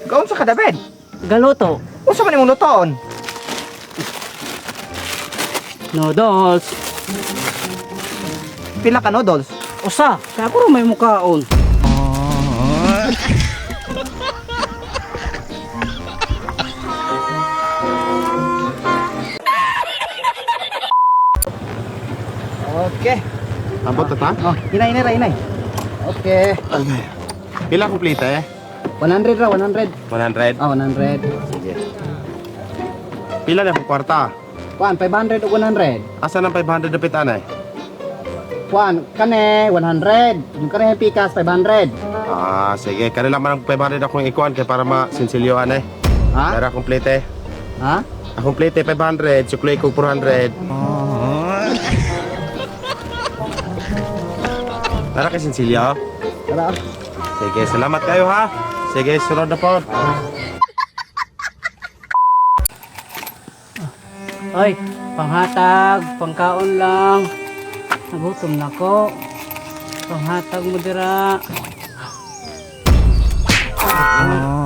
Gaon sa ka, David? Galuto. Unsa man imong lutoon? Noodles. Pila ka noodles? Usa, kaya ako rin may mukaon. Okay. Abot na ta? Oh, inay, inay, inay. Okay. Okay. Pila kumplete eh? 100 ra, 100. 100. Ah, 100. Sige. Pila na akong kwarta? Kuan, 500 o 100. Asa ng 500 na pitanay? Kuan, kane, 100. Yung kane pikas, 500. Ah, sige. Kanila man ang 500 akong ikuan kay para masinsilyoan eh. Ha? Para kumplete. Ha? Akong plate 500, sukli ko 400. Para kay sinsilyo. Tara. Sige, salamat kayo ha. Sige, sunod na po. Oy, panghatag, pangkaon lang. Nagutom na ko. Panghatag mo dira.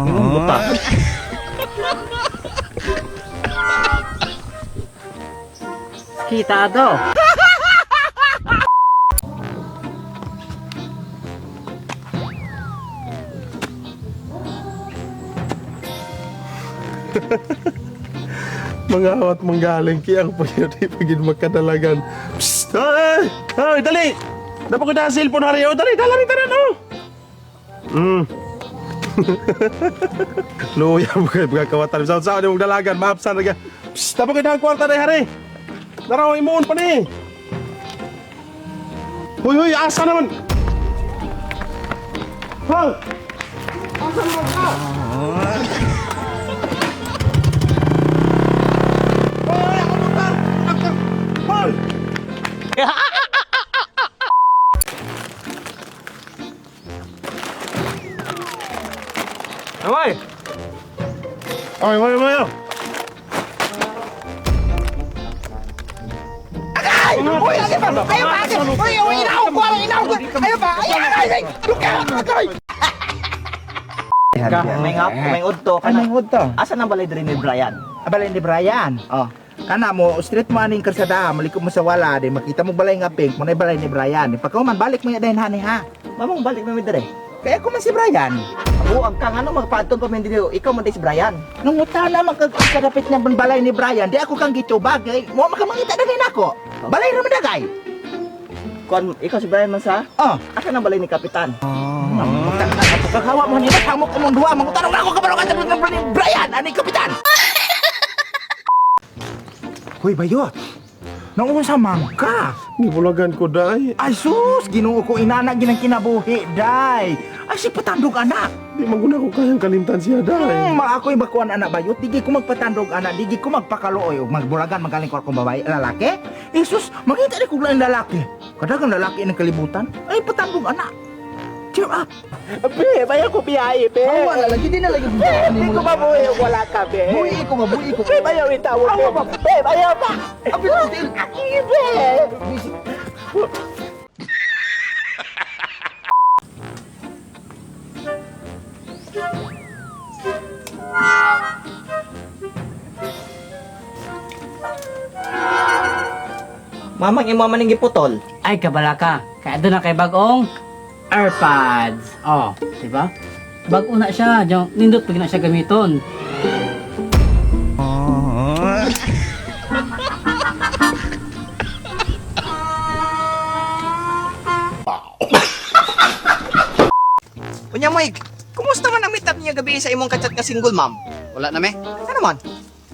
Imong buta. Kita do. Mga awat manggaling kiyang pagyari pagin magkadalagan. Psst! Ay! Ay, dali! Dapat ko na ang cellphone hari. Oh, dali, dala rin tanan, oh! Luya mo kayo, pagkakawatan. Sa saan yung dalagan, maapsan na Psst! Dapat ko na ang kwarta na hari! Naraw, imuon pa ni! Huy, huy, asa naman? Ha? Asa naman ka? Hoy, ako motor! Hoy! Hoy! Oy, oy, oy, oy! Ay! Uy, lagi pa! Ayaw pa! Uy, uy, inaw ko! Inaw ko! Ayaw pa! Ay, ay, ay! Luka! Luka! May ngap, may udto. Ay, may udto. Asa nang balay diri ni Brian? Ah, balay ni Brian. Oh. Kana mo, street mo aning karsada, malikot mo sa wala, di makita mo balay nga pink, mo na balay ni Brian. Di pagka man balik mo ya dahin hani ha. Mamong balik mi diri. Kaya ko man si Brian. Buang ka ngano magpaadton pa mi diri. Ikaw man di si Brian. Nung uta na magkadapit niya ang balay ni Brian, di ako kang gitubag. Eh, mo makamangita dagay nako. Balay ra man dagay. Kuan ikaw si Brian man sa? Oh. Asa nang balay ni Kapitan? Kakawa mo ni hamok ko mong duha, mangutanong ako kabalo ka sa ni Brian, ani kapitan. Hoy bayot. Naunsa man ka? Gibulagan ko, day. Ay sus, Ginoo ko inana ginang kinabuhi, day. Ay si patandog anak. Di man ko na ko kayang kalimtan siya, day. Ako'y bakuan anak bayot, digi ko magpatandog anak, digi ko magpakaluoy og magbulagan magaling ko akong babae, lalaki. Jesus, mangita ni kog laing lalaki. Kadagang lalaki ng kalibutan, ay patandog anak. Cheer up. Be, bayaw ko biyahe, be. Wala lagi di na lagi. Di ko mabuhi og wala ka, be. Buhi ko mabuhi ko. Be, bayaw itawo, be. Be, bayaw pa. Abi Aki, be. Mamang imo man ning giputol. Ay, kabala ka. Kaya doon na kay bagong AirPods. Oh, di ba? Bago na siya. Diyan, nindot pag na siya gamiton. Unya Mike, kumusta man ang meet up niya gabi sa imong kachat nga single mom? Wala na me. Ano man?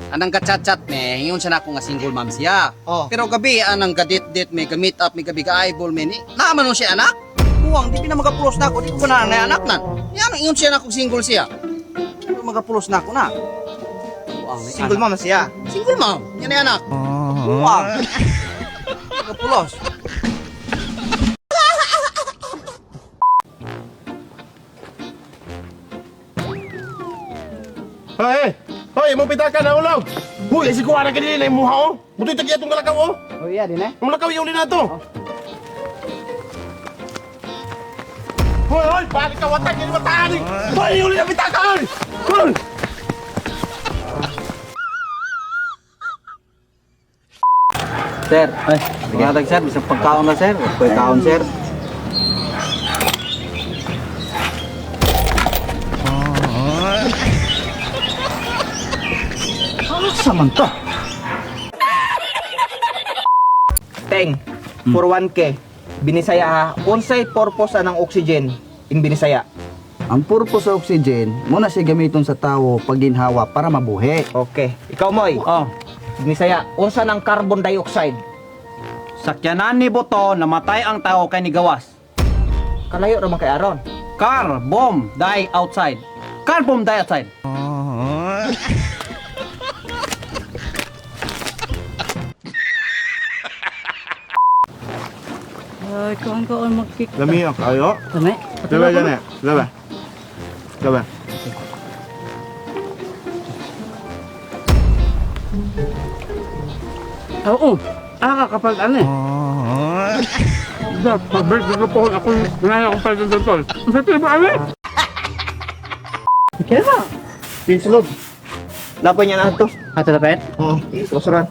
Anang ka-chat-chat me, ingon siya na ako nga single mom siya. Oh. Pero gabi anang ka-date-date me, ka-meet up me, gabi ka-eyeball me ni. Naaman nun siya anak. Buwang di pinamagapulos na ako, di ko na na anak nan. Yan ingon siya na ako single siya. Pero magapulos na ako na. Buwang may Single anak. mom siya. Single mom. Yan ay anak. Buwang. Magapulos. Hoy, hoy, imong pitaka na ulog. Huy, si kuha na kanina na imuha oh. Butoy tagi atong kalakaw oh. Oh, iya din eh. Ang lakaw yung na to. Hoy, hoy, balik ka watag ini bataan. Hoy, uli na bitaka oy. Hoy. Sir, ay, mga sir, bisang pagkaon na sir. Pagkaon sir. Asa man to? Teng, for 1K. Binisaya ha. Unsay purpose anang oxygen in Binisaya? Ang purpose sa oxygen, muna siya gamiton sa tao pag ginhawa para mabuhi. Okay. Ikaw Moy. Oh, Binisaya, unsa nang carbon dioxide? sakyanan ni Boto, namatay ang tao kay nigawas. Kalayo ra man kay Aron. Car bomb die outside. Car bomb die outside. Ay, kuhan ko ang mag-kick. Lami kayo. Kami? Labi gani. Labi. Labi. Oo. Ah, kapag ano eh. Ako, wala akong pagdadagol. Ang sa ba ano eh? Kaya ba? Pinsulod. Lapan niya na to. Ato dapat? Oo, susuran.